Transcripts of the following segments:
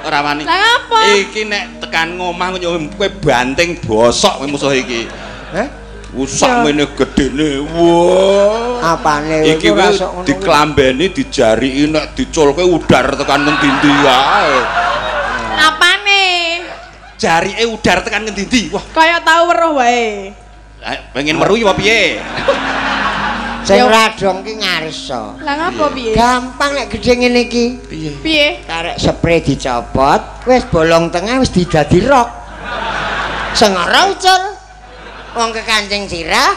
Ora wani. Lah ngapa? Iki nek tekan ngomah kowe banting bosok kowe musuh iki. Heh? Usak mene gedene. Wah. Apane iki diklambeni dijariki nek diculke udar tekan ngendi-endi wae. Apane? Jarike udar tekan ngendi-endi. Wah, kaya tau weruh wae. Pengen weruh apa piye? Sing radong ki ngarsa. Lah ngapa piye? Gampang nek gedhe ngene iki. Piye? Piye? Karek spray dicopot, wis bolong tengah wis didadi rok. Sengara ucul. Wong kekancing sirah.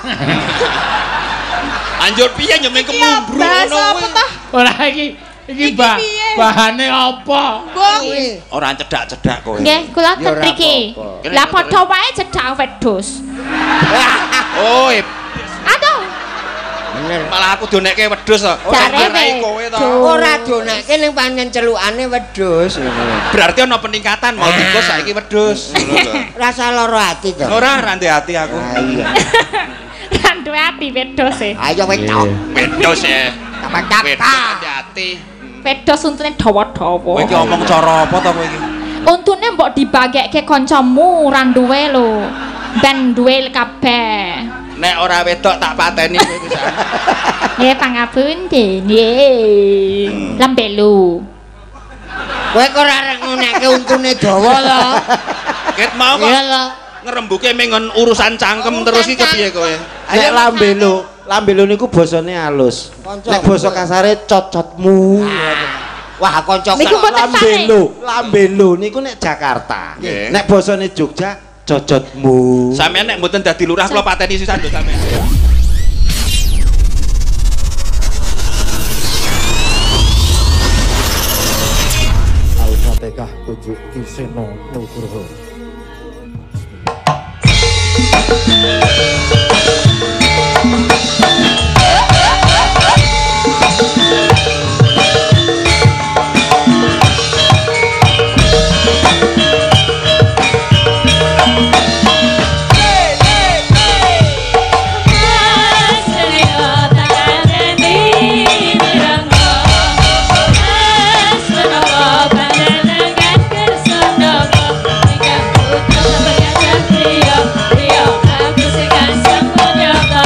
Anjur piye nyemeng kemumbruk ngono kuwi. Ora iki iki bahane apa? Ora cedak-cedak kowe. Nggih, kula ten mriki. Lah padha wae cedak wedhus. Oh, aduh. Bener. Malah aku donekke wedhus to. Ora kowe to. Ora donekke ning pancen celukane wedhus. Berarti ana peningkatan mau tikus saiki wedhus. Rasa lara ati to. Ora, ra ndek ati aku. Iya. Ra duwe ati wedhus e. Ayo wedok. Wedhus e. Wedhus ati. Wedhus untune dawa-dawa. Kowe iki omong cara apa to kowe iki? Untune mbok dibagekke kancamu ra duwe lho. Ben duwe kabeh. Nek ora wedok tak pateni kowe pisan. Nggih pangapunten. Nggih. Lembelu. Kowe kok ora arek ngonekke untune dawa to. Ket mau kok. Ngrembuke mengon urusan cangkem terus iki kepiye kowe? Nek lambelu, lambelu niku basane halus. Nek basa kasare cocotmu. Wah, kanca lambelu, lambelu niku nek Jakarta. Nek basane Jogja cocotmu. Sampeyan nek mboten dadi lurah kula pateni sisan lho sampeyan. Al-Fatihah tujuk Ki Seno Nugroho. Priya, aku sing kasem nyata.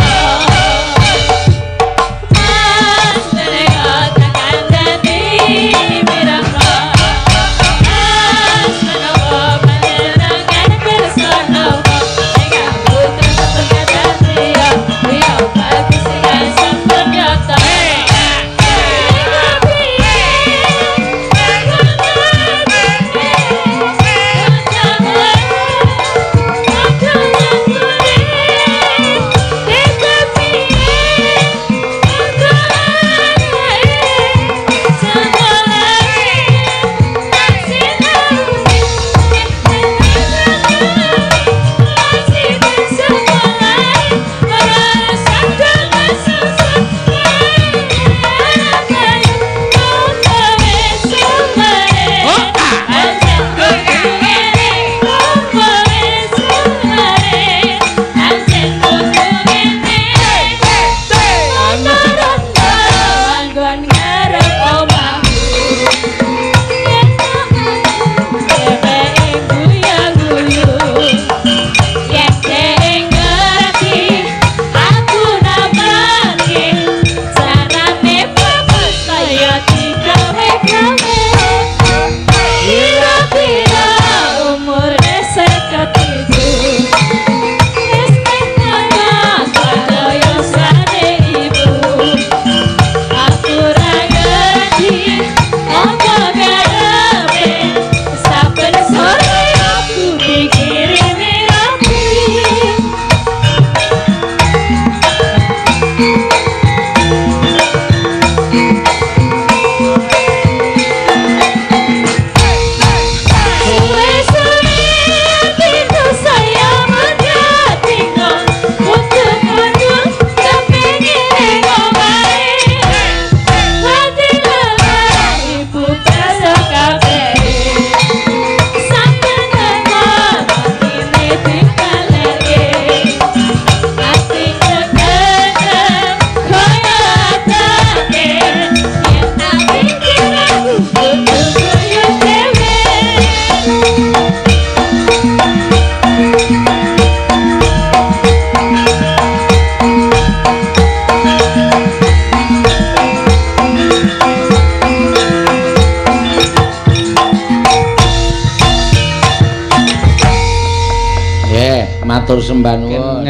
Matur sembah nuwun.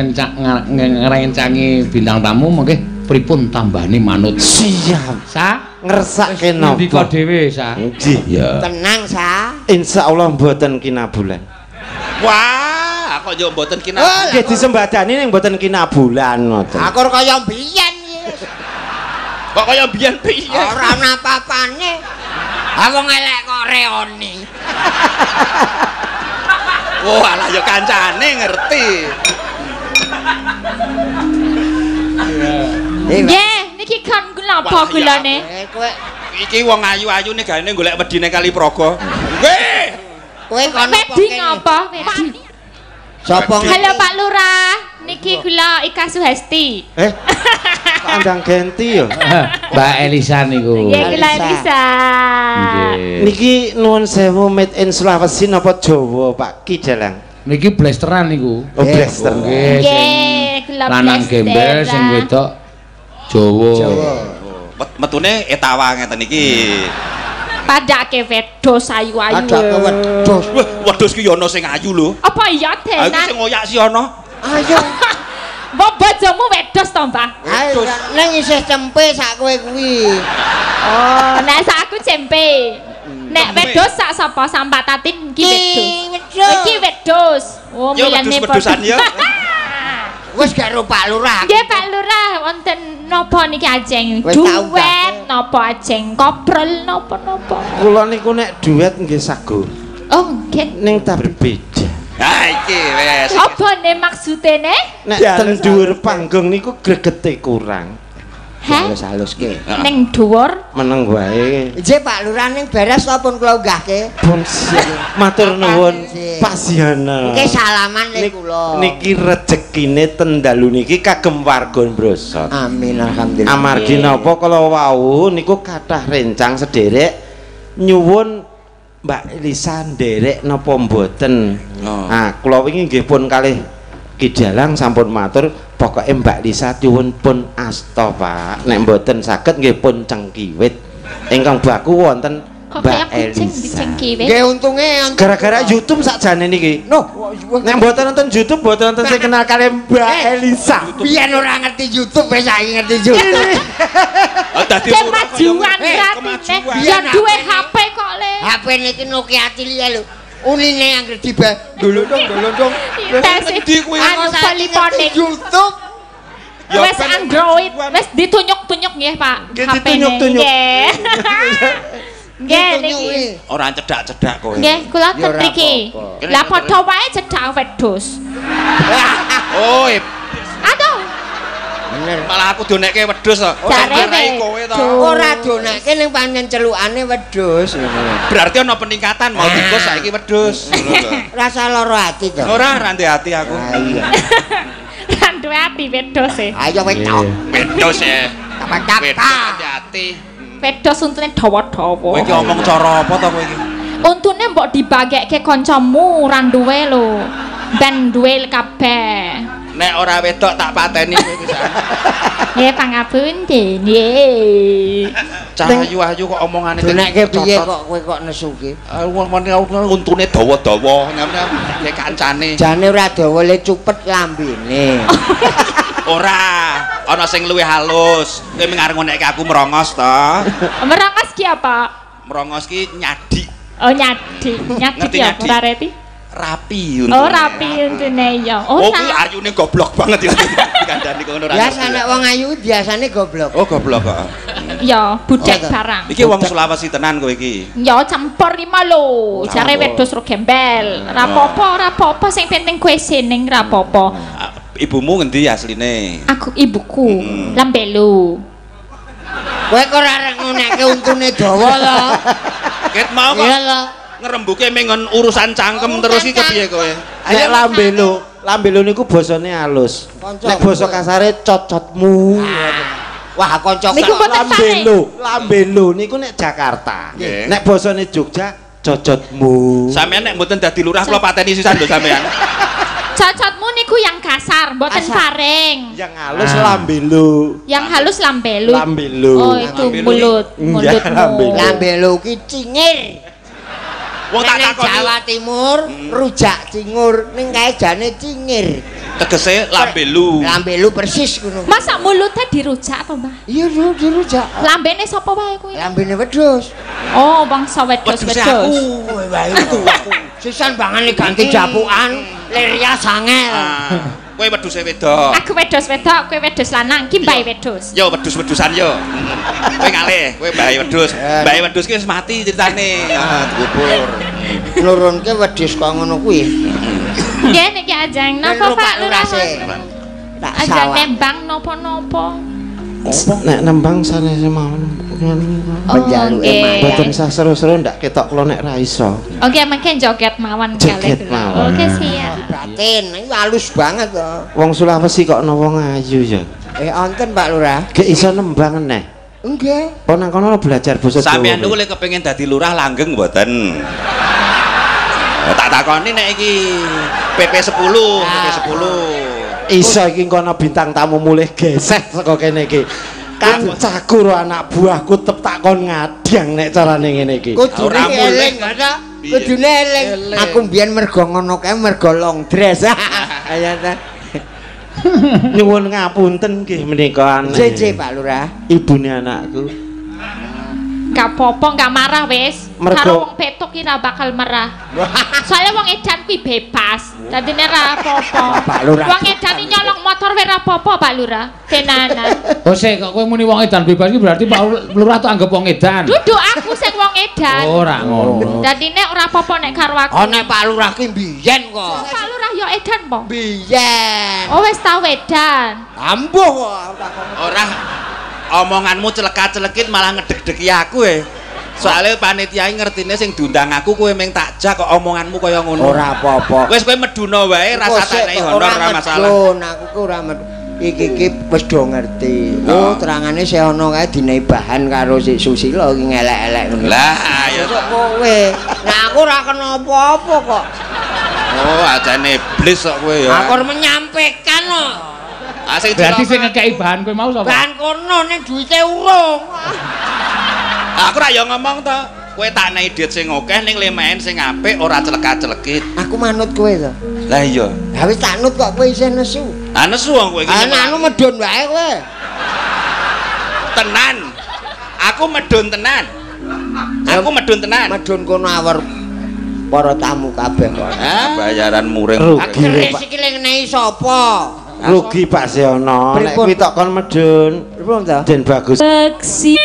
Ngrencangi bintang tamu mengke pripun tambahane manut. Siap. Sa ngersake napa? Ngendika dhewe, Sa. Nggih. Ya. Tenang, Sa. Insyaallah mboten kinabulan. Wah, kok yo mboten kinabulan. Nggih disembadani ning mboten kinabulan ngoten. Aku kaya mbiyen iki. Kok kaya mbiyen piye? Ora ana apa-apane. Ha wong elek kok reoni. Oh, alah ya kancane ngerti. Nggih, niki kon napa gulane? Kowe iki wong ayu-ayune gaene golek wedine Kalipraga. Nggih. Kowe kon wedi ngapa? Wedi. Sapa ngerti? Halo Pak Lurah, niki kula Ika Suhesti. Kok andang genti ya? Mbak Elisa niku. Nggih, kula Elisa. Niki nuwun sewu made in Sulawesi napa Jawa Pak Ki Dalang? Niki blasteran niku. Oh, blaster. Nggih, nggih, kula lanang gembel sing wedok Jawa. Jawa. Metune etawa ngeten iki. Padake wedhus ayu-ayu. Padake wedhus. Wah, wedhus ki ya ana sing ayu lho. Apa iya tenan? Aku sing ngoyak si ana. Ayo. Mbok bojomu wedhus to, Mbah? Ayo, ning isih cempe sak kowe kuwi. Oh, nek sak aku cempe. Nek wedhus sak sapa? Sak Mbak Tatin iki wedhus. Iki wedhus. Oh, milane wedhusan ya. Wis gak ro Pak Lurah. Nggih Pak Lurah, wonten napa niki ajeng? Duet napa ajeng koprol napa-napa? Kula niku nek duet nggih sago. Oh, nggih. Ning ta berbeda. Ha iki wis. Apa ne maksude ne? Nek ten dhuwur panggung niku gregete kurang. Halus-haluske. Ning dhuwur meneng wae. Nggih Pak Lurah ning beres to pun kula unggahke. Pun matur nuwun Pak Siana. Nggih salaman le kula. Niki rejekine ten dalu niki kagem warga Brosot. Amin alhamdulillah. Amargi napa kala wau niku kathah rencang sederek nyuwun Mbak Elisa nderek napa mboten. Nah, kula wingi nggih pun kalih Ki Dalang sampun matur pokoke Mbak Lisa nyuwun pun asta Pak. Nek mboten saged nggih pun cengkiwit. Ingkang baku wonten Mbak Elisa. Nggih untunge gara-gara YouTube sakjane niki. Noh, nek mboten nonton YouTube mboten nonton sing kenal kalih Mbak Elisa. Biyen ora ngerti YouTube wis saiki ngerti YouTube. Kemajuan ratine. Ya duwe HP kok le. HP niki Nokia cilik lho. Unine anggere diba dolondong-dolondong. Endi kuwi anu poliponik YouTube. Wes Android, wes ditunyuk-tunyuk nggih Pak. Nggih ditunyuk-tunyuk. Nggih niki. Ora cedak-cedak kowe. Nggih, kula ten mriki. Lah padha wae cedak wedhus. Oh. Aduh. Bener. Malah aku donekke wedhus to. Jare kowe to. Ora donekke ning pancen celukane wedhus. Berarti ana peningkatan mau tikus saiki wedhus. Rasa lara ati to. Ora, ora ndek ati aku. Iya. Ra duwe ati wedhus e. Ayo wedok. Wedhus e. Tapa-tapa. Ati. Wedhus untune dawa-dawa. Kowe iki omong cara apa to kowe iki? Untune mbok dibagekke kancamu ora duwe lho. Ben duwe kabeh. Nek ora wedok tak pateni kowe iki. Nggih pangapunten. Nggih. Cah ayu-ayu kok omongane donekke piye kok kowe kok nesu ki? Untune dawa-dawa nyam-nyam ya kancane. Jane ora dawa le cupet lambene. Ora, ana sing luwih halus. Kowe mung arep ngonekke aku merongos to. Merongos ki apa? Merongos ki nyadik. Oh nyadik. Nyadik ya ora reti? Rapi untune. Oh rapi untune ya. Oh kuwi ayune goblok banget ya. Dikandani kono ora. Biasa nek wong ayu biasane goblok. Oh goblok kok. Ya, budek barang. Iki wong Sulawesi tenan kowe iki. Ya campur lima lho. Jare wedhus ro gembel. Ora apa-apa, ora apa-apa sing penting kowe seneng ora apa-apa. Ibumu ngendi asline? Aku ibuku Lambelu. Kowe kok ora arep ngonekke untune dawa lho. Ket mau kok. Ngerembuke mengon urusan cangkem terus iki kepiye kowe? Nek lambelo, lambelo niku basane halus. Nek basa kasare cocotmu. Wah, kanca lambelo, lambelo niku nek Jakarta. Nek basane Jogja cocotmu. Sampeyan nek mboten dadi lurah kula pateni sisan lho sampeyan. Cocotmu niku yang kasar, mboten paring. Yang halus lambelo. Yang halus lambelo. Lambelo. Oh, itu mulut, mulutmu. Lambelo ki cingir. Wong tak takoni Jawa Timur rujak cingur ning kae jane cingir. Tegese lambelu. Lambelu persis ngono. Masa mulute dirujak to, Mbah? Iya, dirujak. Lambene sapa wae kuwi? Lambene wedhus. Oh, bangsa wedhus-wedhus. Aku. Aku. Sisan bangane ganti japukan, lir sangel. Kowe wedhuse wedok. Aku wedhus wedok, kowe wedhus lanang, ki mbae wedhus. Yo wedhus-wedhusan yo. Kowe ngalih, kowe mbae wedhus. Mbae wedhus ki wis mati ceritane. Ah, dikubur. Nurunke wedhus kok ngono kuwi. Nggih niki ajeng napa Pak Lurah? Ajeng nembang napa-napa. Nek nembang sanes mawon. Penjaluke mawon. Mboten sah seru-seru ndak ketok kula nek ra iso. Oke, mangke joget mawon kalih. Oke, siap. Batin, iki halus banget to. Wong Sulawesi kok ana wong ayu ya. Wonten Pak Lurah. Gek iso nembang neh. Nggih. Oh nang kono belajar basa Jawa. Sampeyan niku lek kepengin dadi lurah langgeng mboten? Tak takoni nek iki PP10, PP10. Iso iki kono bintang tamu mulih geseh saka kene iki. Kancaku ro anak buahku tetep tak kon ngadang nek carane ngene iki. Kudune eling ta? Kudune eling. Aku mbiyen mergo ngono kae mergo long dress. Ayo ta. Nyuwun ngapunten nggih menika aneh. Nggih Pak Lurah. Ibune anakku. Gak apa-apa, gak marah wis. Karo wong petuk ki ra bakal marah. Soale wong edan kuwi bebas. Dadine ra apa-apa. Wong edan nyolong motor wae ra apa-apa, Pak Lurah. Tenanan. Oh sik, kok kowe muni wong edan bebas ki berarti Pak Lurah tuh anggap wong edan. Duduk aku sing wong edan. Ora ngono. Dadine ora apa-apa nek karo aku. Oh nek Pak Lurah ki mbiyen kok. Pak Lurah ya edan po? Mbiyen. Oh wis tau edan. Ambuh kok. Ora. Omonganmu celeka-celekit malah ngedeg-degi aku e. Soale panitia ngertine sing diundang aku kowe meng takjak kok omonganmu kaya ngono. Ora apa-apa. Wis kowe meduna wae rasa tak nek honor ora masalah. Aku ku ora medun. Iki iki wis do ngerti. Oh, terangane sing ana kae dinehi bahan karo si Susila iki ngelek-elek ngono. Lah, ya kowe. Nah aku ora kena apa-apa kok. Oh, ajane iblis kok kowe ya. Aku menyampaikan kok. Berarti sing ngekeki bahan kowe mau sapa? Bahan kono ning duwite urung. Aku ra yo ngomong to. Kowe tak nehi duit sing akeh ning lemaen sing apik ora celeka-celekit. Aku manut kowe to. Lah iya. Lah wis tak nut kok kowe isih nesu. Ah nesu wong kowe iki. Ah anu medun wae kowe. Tenan. Aku medun tenan. Aku medun tenan. Medun kono awor para tamu kabeh kok. Bayaran muring. Rugi iki le ngenehi sapa? Rugi Pak Seono, nek kuwi tok kon medun. Pripun ta? Den bagus. Beksi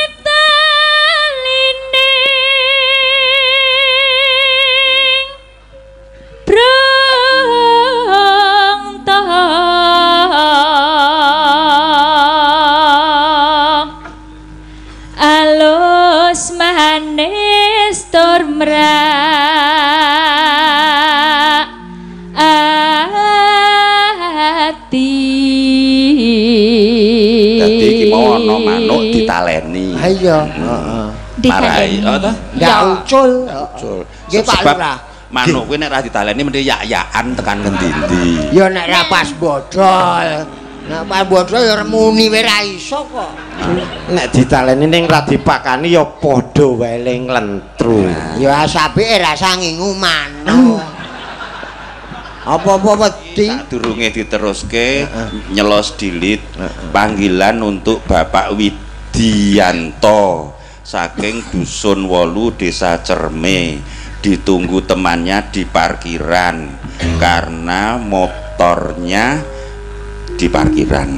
alus manis tur Dadi iki mau ana manuk ditaleni. Ha iya, heeh. Marai, oh ta? Ya ucul. Ucul. Nggih Pak Lurah. Manuk kuwi nek ra ditaleni mesti yak-yakan tekan ngendi-endi. Ya nek ra pas bodol. Nek pas bodol ya muni wae ra iso kok. Nek ditaleni ning ra dipakani ya padha wae le nglentru. Ya asabe rasa ngingu manuk. Apa-apa wedi. Sadurunge diteruske nyelos dilit panggilan untuk Bapak Widianto saking Dusun Wolu Desa Cerme, ditunggu temannya di parkiran karena motornya di parkiran.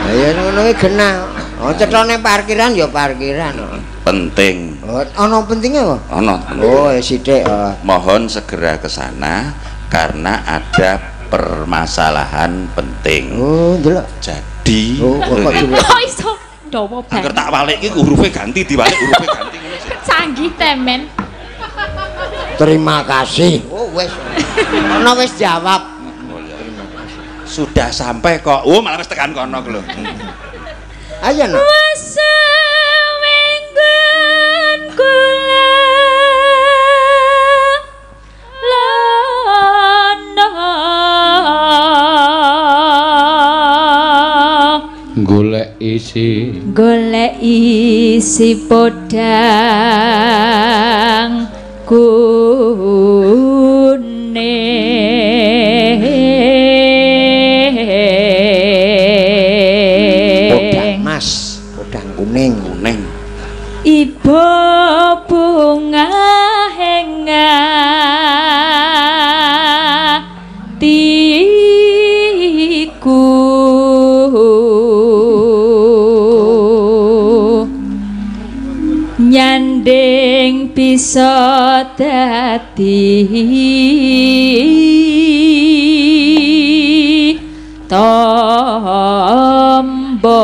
Ya ngono iki genah. Oh cethone parkiran ya parkiran. Penting. Oh, ana pentingnya apa? Ana. Oh, sithik. Mohon segera ke sana karena ada permasalahan penting. Oh, ndelok. Jadi oh, kok iso dawa banget. Angger tak walik iki hurufe ganti, diwalik hurufe ganti ngono sih. Canggih temen. Terima kasih. Oh, wis. Ana wis jawab. Terima kasih. Sudah sampai kok. Oh, malah wis tekan kono lho. Ayo no. Golek isi, golek isi podang kuning. Podang mas, podang kuning. Kuning. Ibu bunga henga tiku nyanding bisa dadi tombo.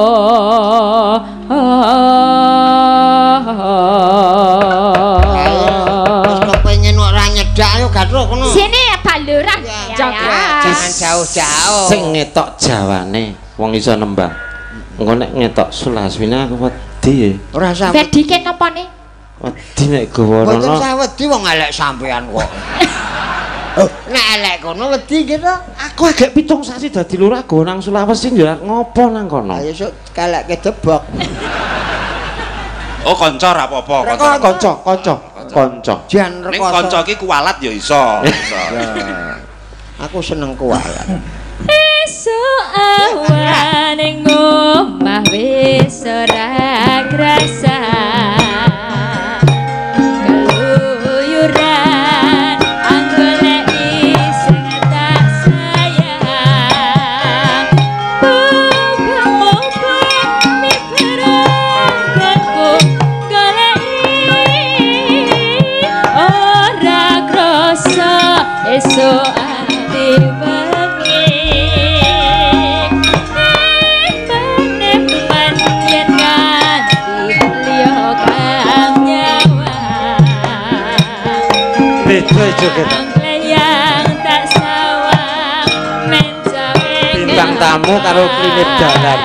Wis kepengin kok ora nyedak yo gathuk kono. Sini Pak Lurah. Jangan jauh-jauh. Sing ngetok jawane wong iso nembang. Engko nek ngetok Sulasmina aku wedi ya. Ora usah. Wedike napa ne? Wedi nek gawa Mboten rono. usah wedi wong elek sampean kok. Oh, nek elek kono wedi nggih to. Aku agek 7 sasi dadi lurah go nang Sulawesi yo ngopo nang kono. Ayo sok kalekke debok. Oh kanca ora apa-apa, kanca. Kanca, kanca, kanca. Jan Ning rekoso. kanca iki kualat ya iso. Iso. Aku seneng kualat. Esuk awan ning omah wis ora krasa. Keluyuran anggoleki sing tak sayang. Muga-muga miber anggonku goleki ora krasa esuk ati bengi. Eman-eman yen nganti liya kang nyawang. Beda joget. Yang tak sawang mencawe Bintang tamu karo klinip dalan.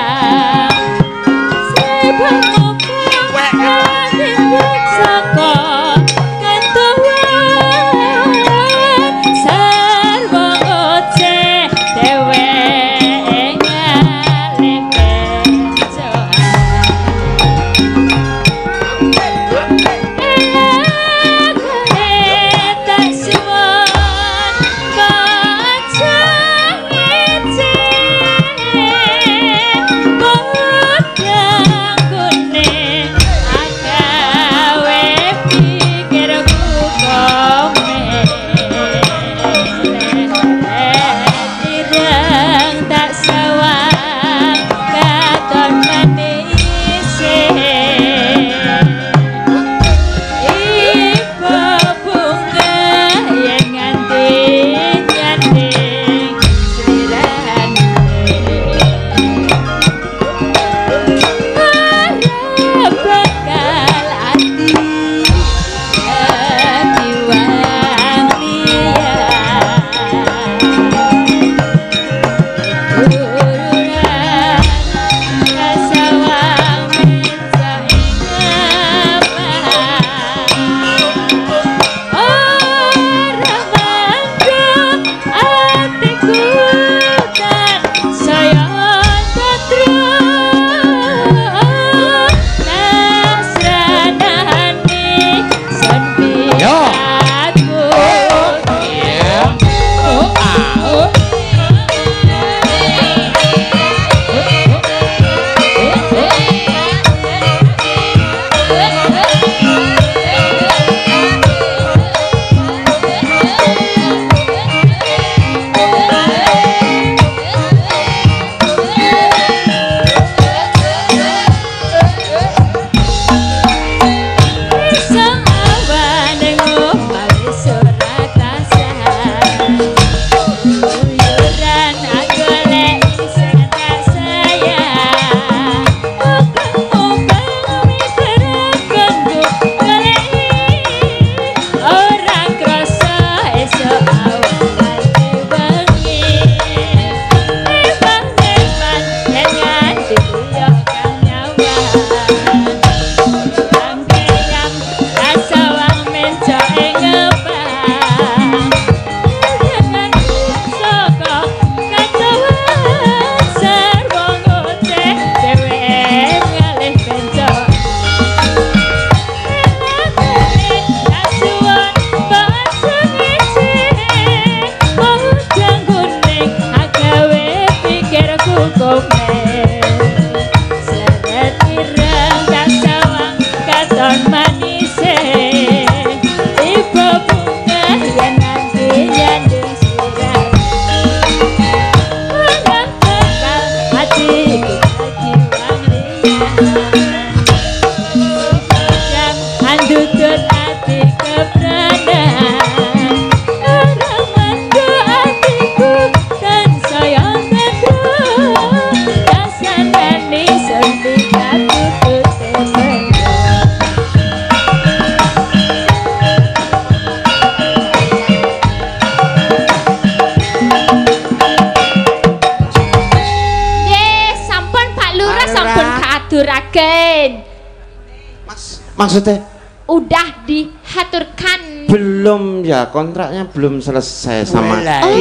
Maksudnya? Udah dihaturkan. Belum ya, kontraknya belum selesai sama. Oh,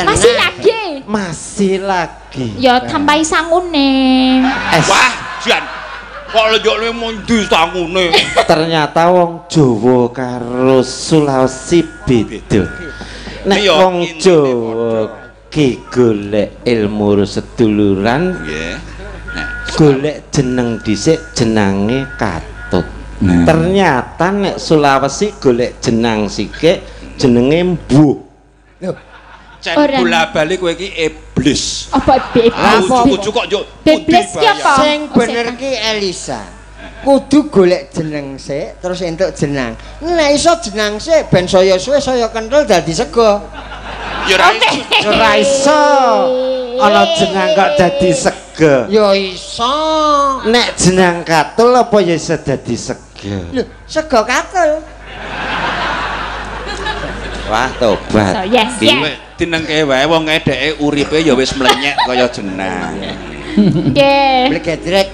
masih lagi. Masih lagi. Ya tambahi sangune. Wah, jan. Kok lejokne mundi sangune. Ternyata wong Jawa karo Sulawesi beda. Nek wong Jawa ki golek ilmu seduluran, nggih. Golek jeneng dhisik jenange katut. Ternyata nek Sulawesi golek jenang sikik jenenge mbuh. Cen bola-bali kowe iki iblis. Apa iblis? Ujug-ujug kok yo iblis ki apa? Sing bener ki Elisa. Kudu golek jeneng sik terus entuk jenang. Nek iso jenang sik ben saya suwe saya kenthel dadi sego. Ya ora iso. Ora iso. Ana jenang kok dadi sego. Ya iso. Nek jenang katul apa ya iso dadi sego? Lho, sego katul. Wah, tobat. So, yes, yes. Dinengke wae wong edeke uripe ya wis mlenyek kaya jenang. Nggih. Blegedrek.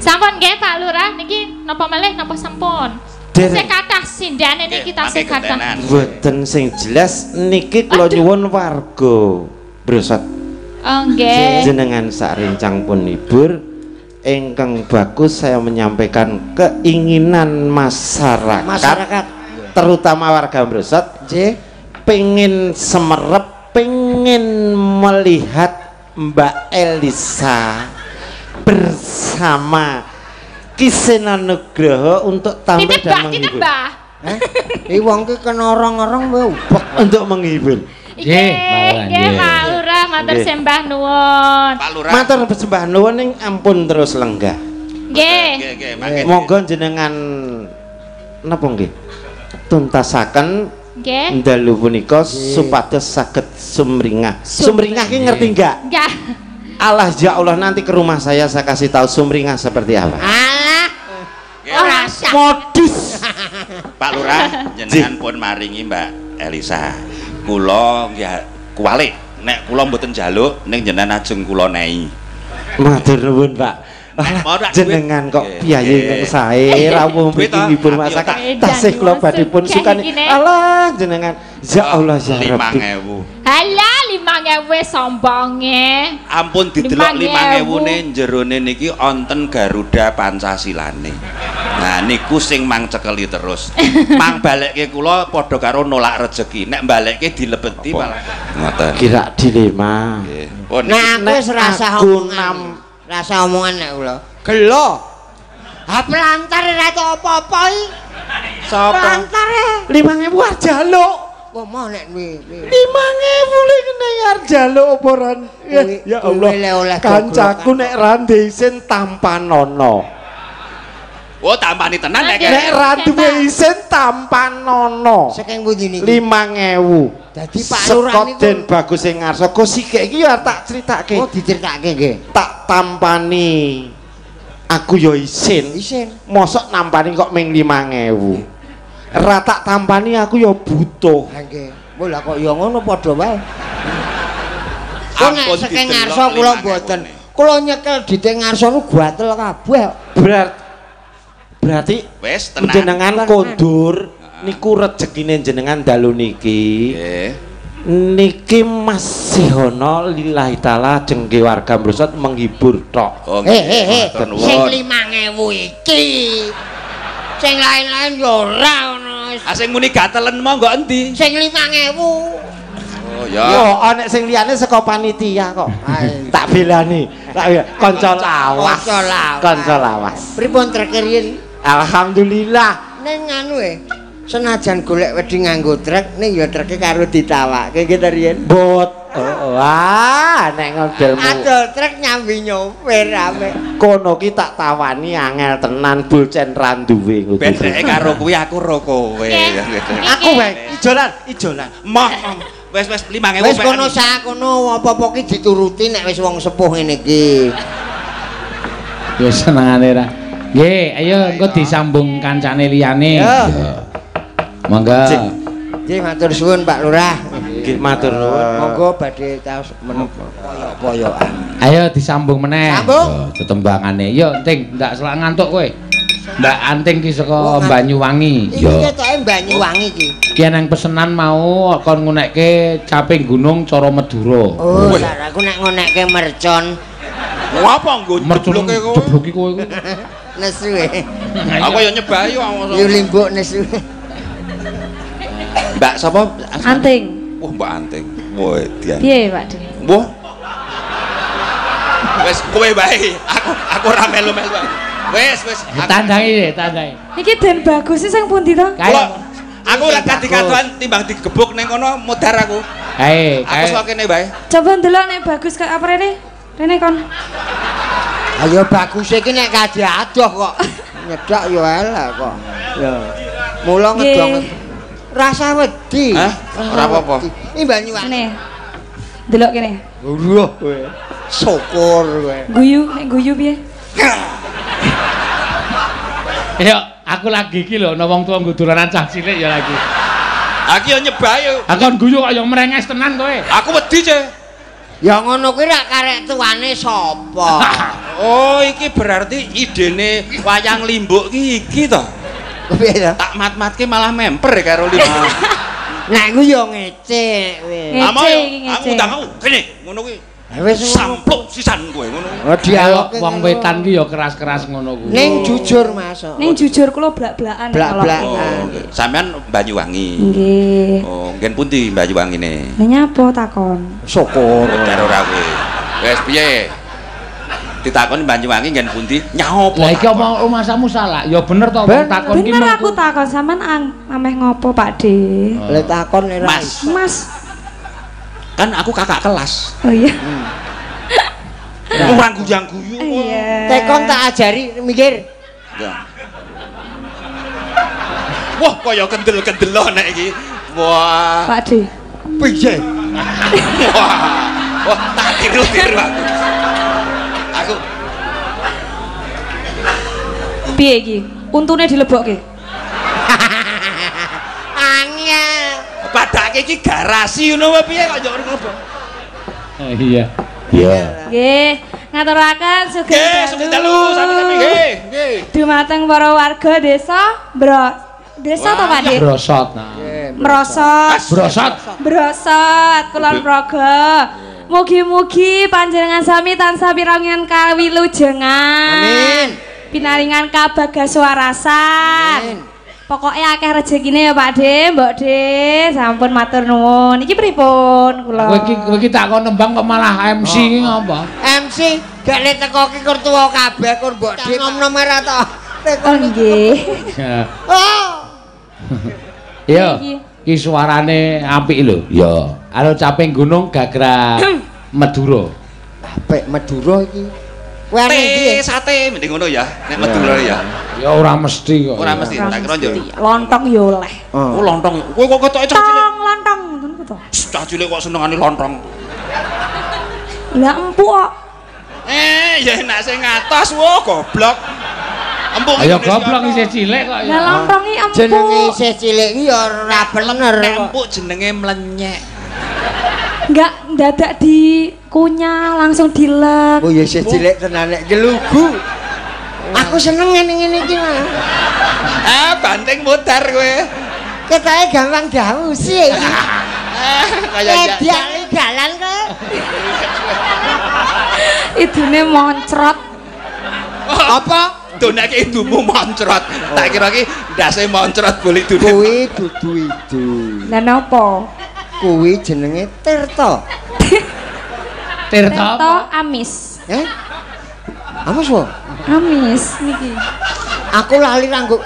Sampun nggih Pak Lurah niki napa malih napa sampun? Sing kathah sindhane niki tasih kathah. Mboten sing jelas niki kula nyuwun warga Brosot. Oh nggih. Jenengan sak rencang pun hibur ingkang bagus saya menyampaikan keinginan masyarakat. Masyarakat terutama warga Brosot. Nggih. Pengen semerep, pengen melihat Mbak Elisa bersama Ki Seno Nugroho untuk tampil dan menghibur. Iki wong ki kena orang-orang wae ubek untuk menghibur. Nggih, nggih Pak Lurah matur sembah nuwun. Pak Lurah matur sembah nuwun ning ampun terus lenggah. Nggih. Monggo jenengan napa nggih? Tuntasaken nggih. Dalu punika supados saged sumringah. Sumringah ki ngerti enggak? Enggak. Allah ya Allah, nanti ke rumah saya kasih tahu sumringah seperti apa. Alah. Ora sah. Modus. Pak Lurah jenengan pun maringi Mbak Elisa. Kula nggih kuwalik nek kula mboten njaluk ning jenengan ajeng kula nei. Matur nuwun, Pak. Alah, jenengan kok piyayi ingkang sae rawuh mriki ngibur masyarakat tasih kula badhe pun sukani. Alah jenengan ya Allah ya Rabbi. 5000. Halah 5000 sombonge. Ampun didelok 5000-ne jerone niki onten Garuda Pancasilane. Nah niku sing mang cekeli terus. Mang balekke kula padha karo nolak rejeki. Nek balekke dilebeti malah ngoten. Kira dilema. Nggih. Pun nah aku wis rasah omongan. Rasa omongan nek kula. Gelo. Ha pelantar ora tau apa-apa iki. Sapa? Pelantare. 5000 arep jaluk. Wah, moh nek kuwi. 5000 le kene arep jaluk apa ora? Ya Allah. Kancaku nek ra ndek isin tampanono. Oh, tampani tenan nek. Nek ra duwe isin tampanono. Saking pundi niki? 5000. Dadi Pak Lurah niku Den Bagus sing ngarsa kok sikik iki ya tak critake. Oh, diceritake nggih. Tak tampani. Aku ya isin. Isin. Mosok nampani kok ming 5000. Ra tak tampani aku ya butuh. Ha nggih. Mbok lah kok ya ngono padha wae. Kok nek saking ngarsa kula mboten. Kula nyekel dite ngarsa niku gatel kabeh. Berarti wis tenan. Jenengan kondur niku rejekine jenengan dalu niki. Nggih. Niki masih ana lillahi taala jengke warga Mrosot menghibur tok. Oh, He. Sing 5000 iki. Sing lain-lain ya ora ngono. Ah sing muni gatelen monggo endi? Sing 5000. Oh ya. Yo ana sing liyane saka panitia kok. Tak belani. Tak kanca lawas. Kanca lawas. Pripun trek riyen? Alhamdulillah. Ning anu senajan golek wedi nganggo trek ning ya treke karo ditawake nggih ta riyen. Bot. Wah, nek ngodelmu. Adol trek nyambi nyopir ame. Kono ki tak tawani angel tenan bulcen ra duwe ngono. Ben dheke karo kuwi aku ro kowe. Aku wae ijolan, ijolan. Moh. Wis wis 5000. Wis kono sak kono apa-apa ki dituruti nek wis wong sepuh ngene iki. Ya senengane ra. Nggih, ayo engko disambung kancane liyane. Monggo. Nggih matur suwun Pak Lurah. Nggih matur nuwun. Monggo badhe taos menapa poyok-poyokan. Ayo disambung meneh. Sambung. Tetembangane. Yo, Ting, ndak selak ngantuk kowe. Mbak Anting ki saka Banyuwangi. Iki ketoke Banyuwangi iki. Ki nang pesenan mau kon ngunekke caping gunung cara Madura. Oh, aku nek ngunekke mercon. Ngapa nggo jebloke kowe? Jebloki kowe iku. Nesu e. Aku ya nyebahi kok. Yo limbuk nesu. Mbak sapa? Anting. Wah, Mbak Anting. Wah, dian. Piye, Pak De? Wah. Wis kowe wae. Aku ora melu-melu. Wis, wis. Tandangi, tandangi. Iki den bagus sing pundi to? Aku ora kadi-kaduan timbang digebuk ning kono modar aku. Kae, aku sok kene wae. Coba ndelok nek bagus kaya apa rene? Rene kon. Ayo bagus iki nek kadi adoh kok. Nyedak yo elek kok. Ya. Mula ngedong rasa wedi. Hah? Ora apa-apa. Iki Banyuwangi. Ngene. Delok kene. Ruh kowe. Syukur kowe. Guyu, nek guyu piye? Ya, aku lagi iki lho ana wong tuwa nggo dolanan cah cilik ya lagi. Aku yo nyebahi. Aku kon guyu kok ya mrenges tenan kowe. Aku wedi, Ce. Ya ngono kuwi rak karek tuane sapa? Oh, iki berarti idene wayang limbuk ki iki to. Piye to? Tak mat-matke malah memper karo limbuk. Nek ku yo ngece kowe. Aku undang aku kene ngono kuwi. Wis sampluk sisan kowe ngono. Oh, dialog wong wetan ki ya keras-keras ngono kuwi. Ning jujur Mas. Ning jujur kula blak-blakan. Blak-blakan. Sampeyan Banyuwangi. Nggih. Oh, nggen pundi Banyuwangine? Lah nyapa takon? Syukur. Karo ora kowe. Wis piye? Ditakoni Banyuwangi nggen pundi? Nyaopo? Lah iki apa rumasamu salah? Ya bener to wong takon ki. Bener aku takon sampean ameh ngopo Pak De? Lah takon ora. Mas. Mas. Kan aku kakak kelas. Oh iya. Ora guyang-guyu. Iya. Tekon tak ajari mikir. Ya. Wah, kaya kendel-kendel nek iki. Wah. Pak De. Piye? Wah. Wah, tak tiru-tiru aku. Aku. Piye iki? Untune dilebokke. Angel. Padake iki garasi ngono apa piye kok njok nglebok. Iya. Iya. Nggih, ngaturaken sugeng dalu sami-sami nggih. Nggih. Dumateng para warga desa Desa to Pak De? Brosot. Nah. Merosot. Brosot. Brosot Kulon Progo. Mugi-mugi panjenengan sami tansah pirangan kawilujengan. Amin. Pinaringan kabagaswarasan. Amin. Pokoknya akeh rezekine ya Pak De, Mbok De, sampun matur nuwun. Iki pripun kula? Kowe iki tak kon nembang kok malah MC iki ngopo? MC gak le teko ki kur tuwa kabeh kur Mbok De nom-nom ora to. Oh nggih. Oh. Iya. Iki suarane apik lho. Ya. Anu caping gunung gagrag Madura. Apik Madura iki. Kowe arep ndi? Sate mending ngono ya, nek Madura ya. Ya ora mesti kok. Ora mesti, tak kira yo. Lontong yo oleh. Oh, lontong. Kowe kok ketoke cah cilik. Lontong, ngono ku to. Cah cilik kok senengane lontong. Lah empuk kok. Ya enak sing ngatos, wo goblok. Empuk. Ayo goblok isih cilik kok. Lah lontong iki empuk. Jenenge isih cilik iki ya ora bener. Nek empuk jenenge mlenyek. Enggak ndadak dikunyah langsung dilek. Oh ya isih cilik tenan nek jelugu. Aku seneng ngene-ngene iki mah. Ah, banting modar kowe. Ketoke gampang diawusi iki. Kaya jalan kowe. Idune moncrot. Apa? Donake idumu moncrot. Tak kira iki ndase moncrot boli idune. Kuwi dudu idu. Lah napa? Kuwi jenenge Tirta. Tirta amis. Eh? Amis wae. Amis niki. Aku lali ranggo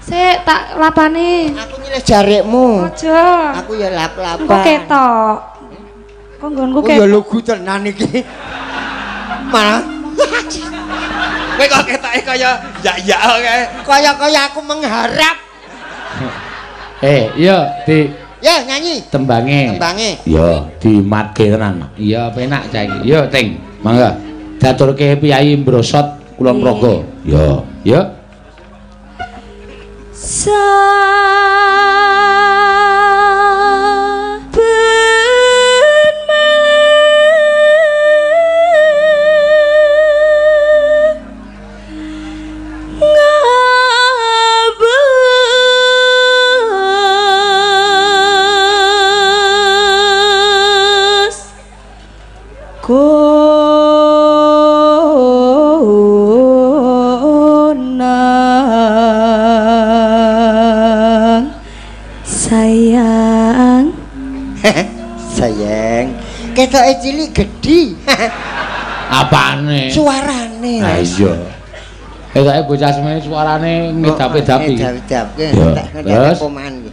Sik tak lapane. Aku nyilih jarikmu. Aja. Aku ya lap-lapan. Engko ketok. Kok nggonku ketok. Oh ya lugu tenan iki. Malah kowe kok ketoke kaya yak-yak kae. Kaya-kaya aku mengharap. Iya di Ya nyanyi. Tembange. Tembange. Ya dimatke tenan. Iya penak cah iki. Yo Ting, mangga. Diaturke Piyayi Brosot Kulon Progo. Ya, ya. Saben malam Sayang. Sayang. Ketoke cilik gedhi. Apane? Suarane. Ha iya. Ketoke bocah semene suarane ngedap-edapi. Ngedap-edapke. Terus pomahan iki.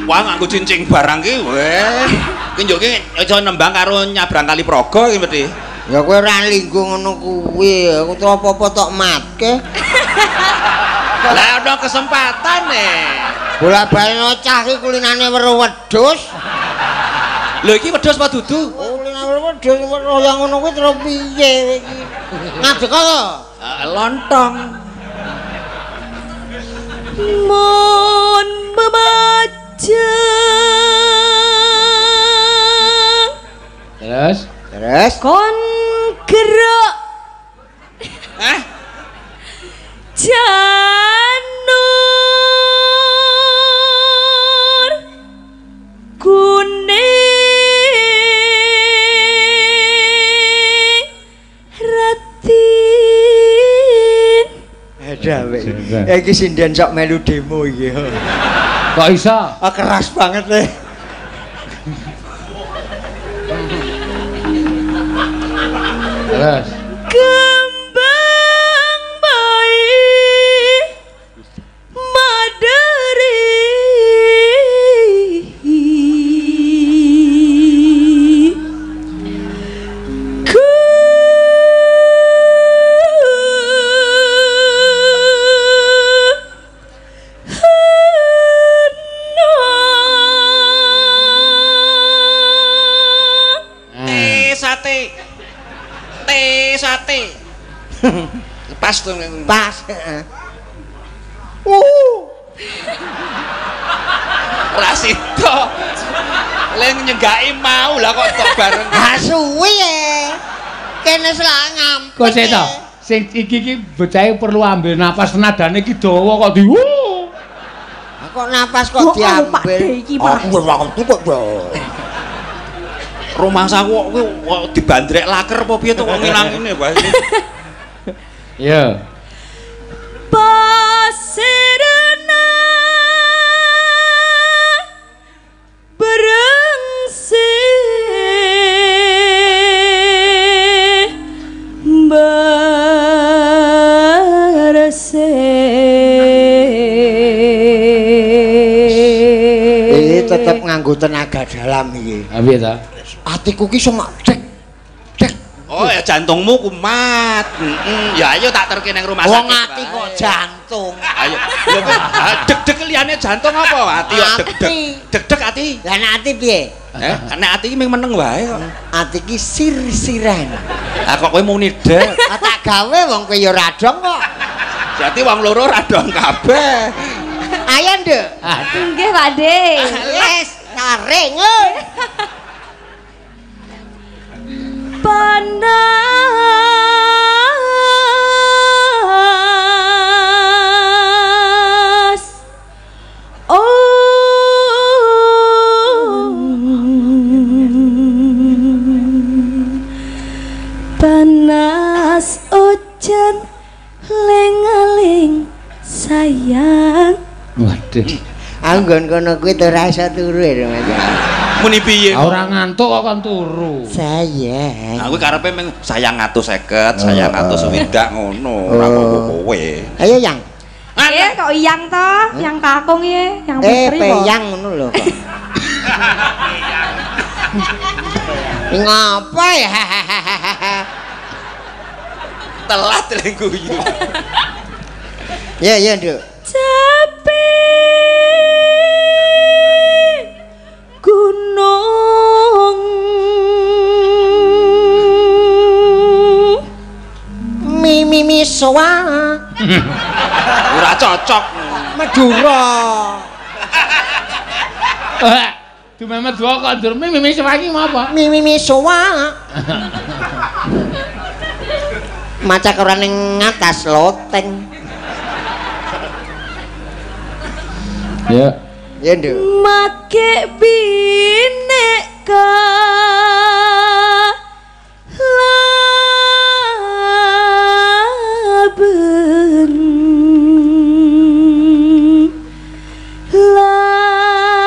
Wah, nganggo cincing barang ki weh. Ki njoke iso nembang karo nyabrang kali Praga iki mesti. Ya kowe ora linggo ngono kuwi, aku to apa-apa tok matke. Lah ana kesempatan e. Bola-bali cah iki kulinane weruh wedhus. Lho iki wedhus apa dudu? Kulinane weruh wedhus weruh yang ngono kuwi terus piye iki? Ngadeg to? Lontong. Mon memajang. Terus? Terus? Kon gerak. Hah? Janur kuning ratin. Ada weh. Iki sinden sok melu demo iki. Kok iso? Ah, keras banget leh. Terus. Kembang bayi madari. Sate. Te sate. Pas tuh. Pas. Rasido. Le nyenggaki mau lah kok tok bareng. Ha suwi e. Kene selak ngampet. Kok sik to? Sing iki iki bocahe perlu ambil napas, nadane iki dawa kok di. Kok napas kok diambil. Aku wis waktu kok. Rumangsaku kok kuwi dibandrek laker apa piye to kok ngilang ngene wae. Iya. Pasirna berengse berse. Iki tetep nganggo tenaga dalam iki. Ha piye ta? Atiku ki iso mak dek dek. Oh ya jantungmu kumat. Heeh. Ya ayo tak terke nang rumah sakit. Wong ati kok jantung. Ayo. Deg-deg liyane jantung apa? Ati kok deg-deg. Deg-deg ati. Lah nek ati piye? Nek ati iki mung meneng wae kok. Ati ki sir-siran. Lah kok kowe muni deg? Ah tak gawe wong kowe ya ora dong kok. Berarti wong loro ora dong kabeh. Ayo, Nduk. Nggih, Pak De. Wes, taring. Panas oh panas ojan lengaling sayang. Waduh, aku nggon kono kuwi ora iso turu ya Mas. Muni piye? Ora ngantuk kok kon turu. Sayang. Aku karepe mung sayang 150, sayang 160 ngono, ora apa-apa kowe. Ayo Yang. Kok Yang to? Yang kakung ye, yang putri kok. Peyang ngono lho kok. Ngapa ya? Telat lek guyu. Ya ya, Nduk. Capek gunung mi mi mi soa. Ora cocok Madura. Dume Madura kok ndur mi mi soa iki apa? Mi mi mi soa. Maca ora ning atas loteng. Ya. Ya, Nduk. Make bineka laben lan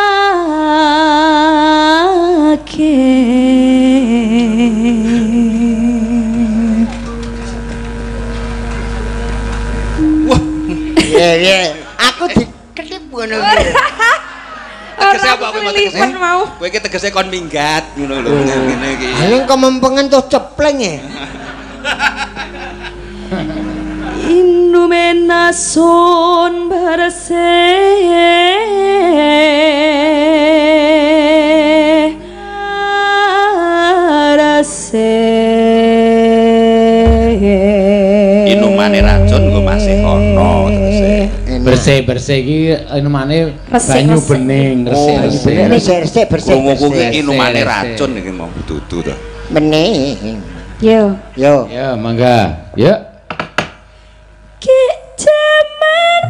kok kowe tegese? Kowe iki tegese kon minggat ngono lho ngene iki. Aling kemempengen tuh cepleng ya. Inumena son bersih Inumane racun nggo masih ono tegese. Bersih-bersih iki inumane banyu bening, resik-resik. Resik-resik bersih. Krunguku iki inumane racun iki mau dudu to. Bening. Yo. Yo. Yo mangga. Yo. Ki jaman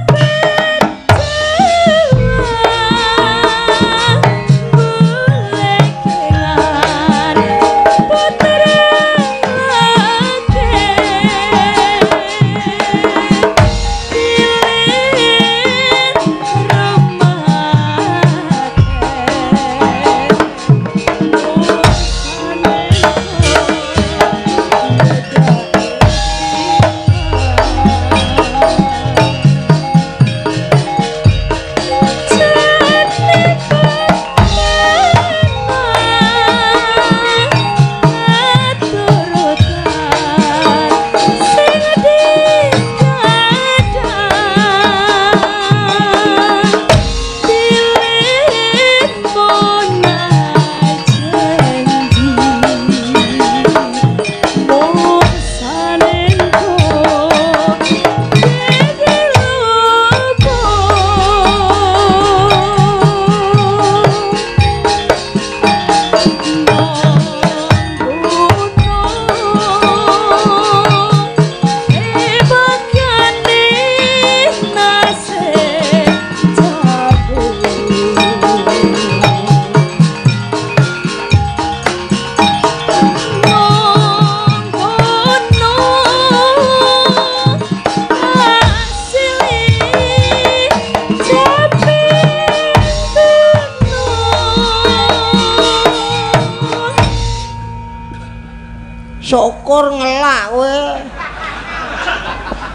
Syukur ngelak kowe.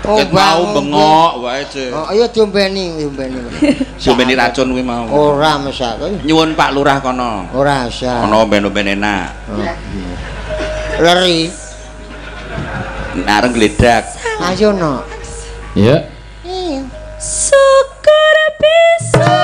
Ket mau bengok wae, Cek. Oh, ayo diombeni, diombeni. Diombeni racun kuwi mau. Ora mesake. Nyuwun Pak Lurah kono. Ora usah. Ono omben-omben enak. Leri. Nareng gledak. Ayo no. Ya. Iya. Syukur bisa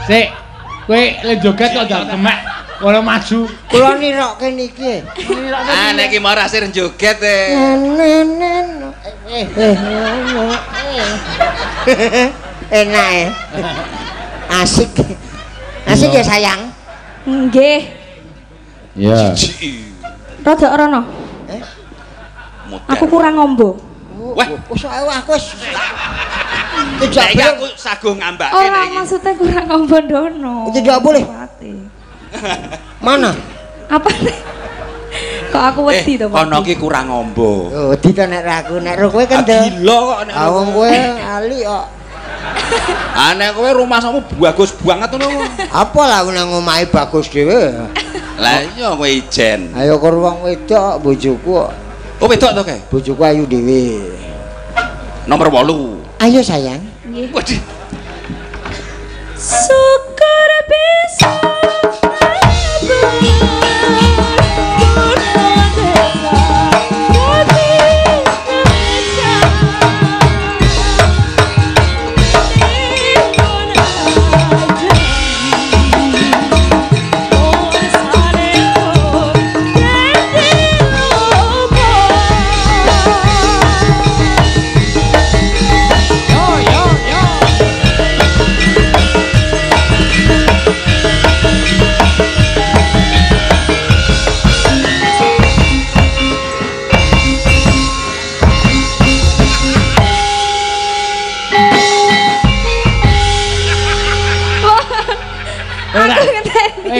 Sik. Kowe le joget kok ndak gemek ora maju. Kula nirokke niki. Ah nek iki mau ra sir joget e. Enak e. Asik. Asik ya sayang. Nggih. Iya. Rada rono. Eh? Aku kurang ngombo. Wah, wis aku wis. Tidak boleh aku saguh ngambake nek iki. Ora maksudnya kurang ngombo ndono. Tidak boleh. Mana? Apa? Kok aku wedi to, Pak? Kono ki kurang ngombo. Oh, wedi to nek aku, nek ro kowe kendel. Gila kok nek wong kowe ali kok. Ah nek kowe rumahmu bagus banget ngono. Apa lah nang omahe bagus dhewe. Lah iya kowe ijen. Ayo karo wong wedok bojoku kok. Oh wedok to kae? Bojoku ayu dhewe. Nomor 8. Ayo sayang. Nggih. Waduh. Syukur bisa.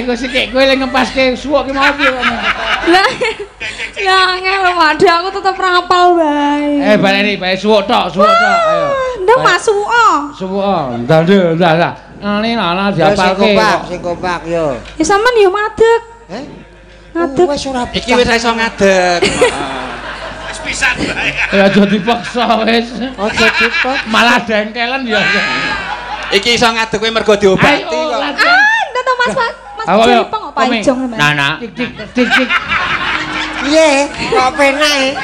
Kowe sik kowe le ngepaske suwuk ki mau piye kok. Lah ya angel lho Pak, aku tetep rapal bae. Eh baleni bae suwuk tok, suwuk tok. Ayo. Ndang Mas suwuk. Suwuk. Ndang ndang ndang. Ngene lah diapalke. Sing kompak yo. Ya sampean yo madeg. Heh? Ngadeg. Wis ora iki wis iso ngadeg. Wis pisan bae. Ya aja dipaksa wis. Aja dipaksa. Malah dengkelen ya. Iki iso ngadeg kowe mergo diobati kok. Ah, ndak to Mas Pak. Mas Jipong kok paijong sampean. Nah, nah. Tik tik tik tik. Piye? Kok penak e?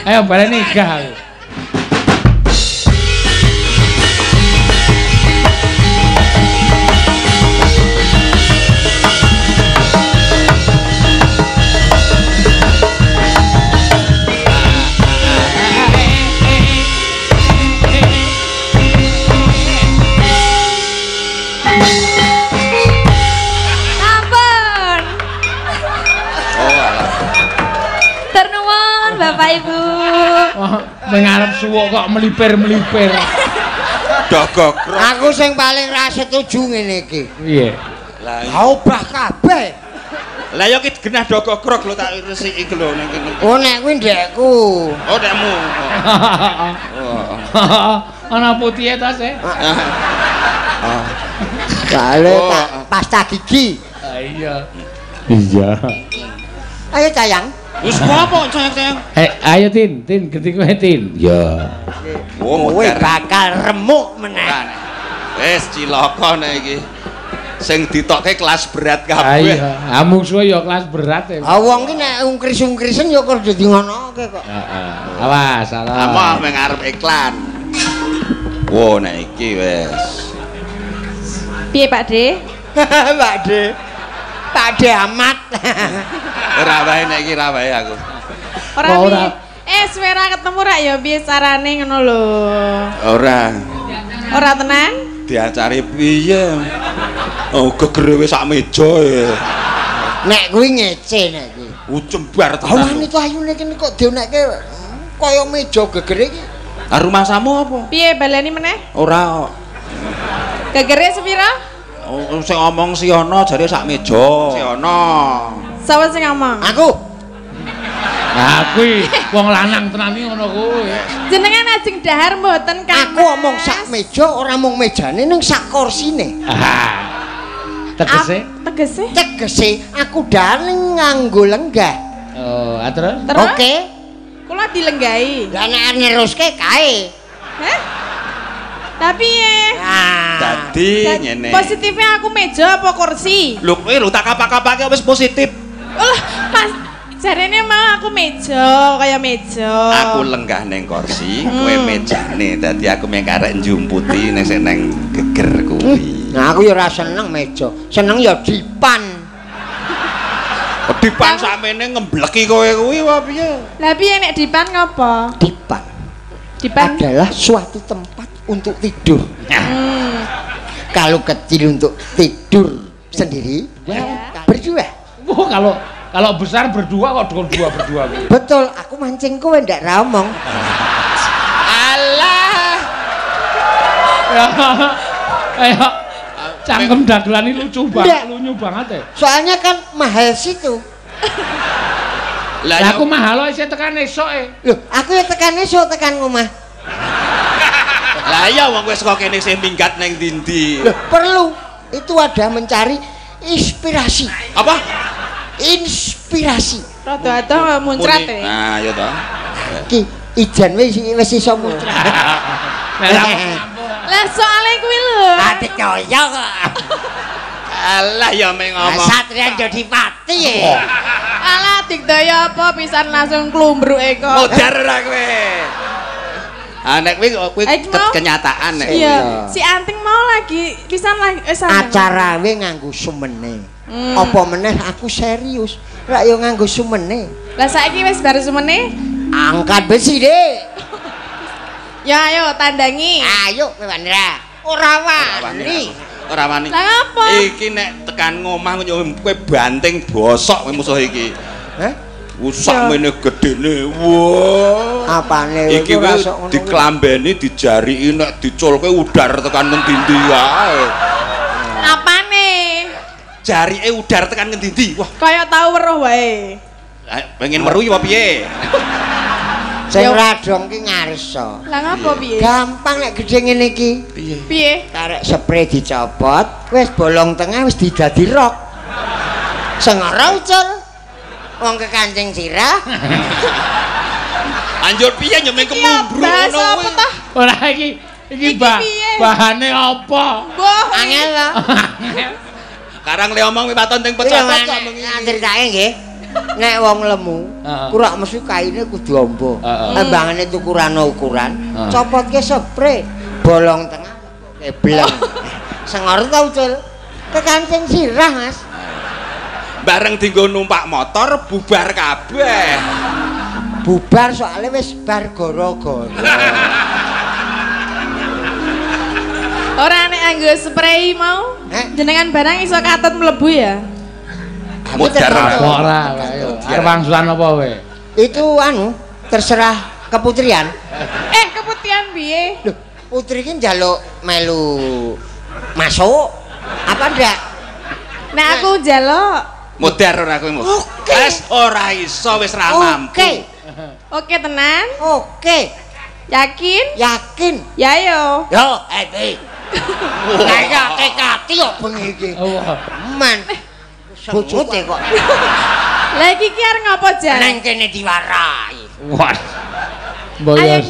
Ayo baleni gah aku. Bapak Ibu. Oh, mengarep suwuk kok melipir-melipir. Dogok. Aku sing paling ra setuju ngene iki. Piye? Lah obah kabeh. Lah ya ki genah dogogrok lho tak resiki lho nang kene. Oh nek kuwi ndekku. Oh ndekmu. Oh. Ana putihe ta se? Oh. Kale pasta gigi. Ah iya. Iya. Ayo sayang. Wis apa sayang-sayang? Eh, ayo Tin, Tin, genti kowe Tin. Ya. Kowe bakal remuk meneh. Wis cilaka nek iki. Sing ditokke kelas berat kabeh. Iya, mungsuhe ya kelas berat. Ah wong ki nek ungkris-ungkrisen ya kok dadi ngono kok. Heeh. Awas, salah. Amoh meng arep iklan. Wo nek iki wis. Piye Pak De? Pak De. Pak De amat. Ora wae nek iki ra wae aku. Ora piye. Suwe ra ketemu rak ya piye carane ngono lho. Ora. Ora tenan? Diacari piye? Oh gegere wis sak meja e. Nek kuwi ngece nek kuwi. Jembar tenan. Awani to ayune kene kok dionekke kaya meja gegere iki. Ah rumahsamu apa? Piye baleni meneh? Ora kok. Gegere sepira? Oh, sing ngomong si ana jare sak meja. Si ana. Sapa sing ngomong? Aku. Lah kuwi wong lanang tenan iki ngono kuwi. Jenengan ajeng dahar mboten Kang? Aku omong sak meja ora mung mejane ning sak kursine. Tegese? Tegese? Tegese aku dahar ning nganggo lenggah. Oh, terus? Oke. Kula dilenggahi. Lah nek neruske kae. Heh? Tapi dadi ngene. Positifnya aku meja apa kursi? Lho kowe lho tak kapak-kapake wis positif. Lah, Mas jarene mau aku meja, kaya meja. Aku lenggah ning kursi, kowe mejane. Dadi aku mung karek njumputi ning sing nang geger kuwi. Nah aku ya ora seneng meja. Seneng ya dipan. Dipan sakmene ngembleki kowe kuwi apa piye? Lah piye nek dipan ngopo? Dipan. Dipan adalah suatu tempat untuk tidur. Kalau kecil untuk tidur sendiri, berdua. Wah, kalau besar berdua kok dua berdua. Betul, aku mancing kowe ndak ra omong. Alah. Ayo. Cangkem dagelan ini lucu banget, lunyu banget ya. Soalnya kan mahal situ. Lah aku mahal isih tekan esuk e. Loh, aku ya tekan esuk tekan omah. Lah iya wong wis kok kene sing minggat nang ndi-ndi. Loh, perlu. Itu ada mencari inspirasi. Apa? Inspirasi. Rada adoh muncrat e. Nah, ya toh. Ki ijan wis iso muncrat. Lah soalnya kuwi lho. Ati kaya kok. Alah ya meng ngomong. Satria jadi pati. Alah digdaya apa pisan langsung klumbruke kok. Modar ora kowe. Ah nek kuwi kenyataan nek. Iya, si Anting mau lagi pisan lagi acara we nganggo sumene. Apa meneh aku serius. Rak yo nganggo sumene. Lah saiki wis bar sumene? Angkat besi, Dik. Ya ayo tandangi. Ayo kowe Wandra. Ora wani. Ora wani. Lah ngapa? Iki nek tekan ngomah kowe banting bosok kowe musuh iki. Heh? Usak mene gedene. Wah. Apane iki diklambeni dijariki nek diculke udar tekan ngendi-endi wae. Apane? Jarike udar tekan ngendi-endi. Wah, kaya tau weruh wae. Pengen weruh apa piye? Sing radong ki ngarsa. Lah ngapa piye? Gampang nek gedhe ngene iki. Piye? Piye? Karek spray dicopot, wis bolong tengah wis didadi rok. Sengara ucul. Wong kekancing sirah. Anjur piye nyemeng kemumbruk ngono kuwi. Ora iki bahane apa? Angel to. Karang le omong waton teng pecopot kok mengi. Critake nggih. Nek wong lemu, kurak mesti kaine kudu amba. Embangane tukuran ukuran, copotke spray, bolong tengah kebleng. Sengor ta ucul. Kekancing sirah, Mas. Bareng dienggo numpak motor bubar kabeh. Bubar soalnya wis bar gara-gara. Ora nek anggo spray mau, jenengan barang iso katut mlebu ya. Modar ora, arep wangsulan apa kowe? Itu anu, terserah keputrian. Keputihan piye? Loh, putri ki njaluk melu masuk apa ndak? Nek aku njaluk modar ora kowe. Oke. Wis ora iso wis ra mampu. Oke. Oke tenan? Oke. Yakin? Yakin. Ya yo. Yo, happy. Lah ya tekati kok bengi iki. Men. Bojone kok. Lah iki ki arep ngopo jan? Nang kene diwarai. Wah. Mbok yo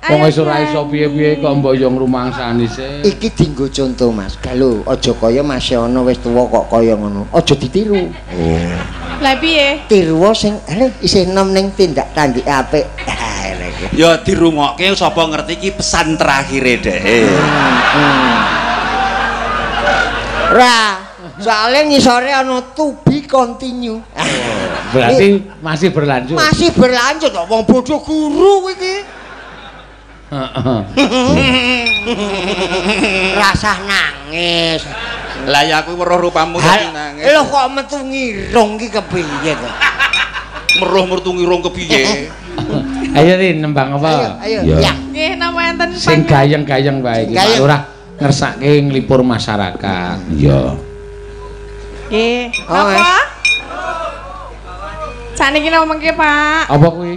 wong wis ora iso piye-piye kok mbok yo ngrumangsani sih. Iki dienggo conto Mas. Galo aja kaya Mas ana wis tuwa kok kaya ngono. Aja ditiru. Oh. Lah piye? Tiru sing isih enom ning tindak tandike apik. Ya dirungokke sapa ngerti iki pesan terakhire dheke. Ora. Soalnya ngisore ana to be continue. Berarti masih berlanjut. Masih berlanjut kok wong bodoh guru iki. Heeh. Rasah nangis. Lah ya aku weruh rupamu dadi nangis. Lho kok metu ngirung ki kepiye to? Meruh metu ngirung kepiye? Ayo Rin nembang apa? Ayo, ayo. Ya. Nggih napa enten sing gayeng-gayeng wae iki Pak Lurah ngersake nglipur masyarakat. Iya. Nggih. Napa? Sakniki napa mengke, Pak? Apa kuwi?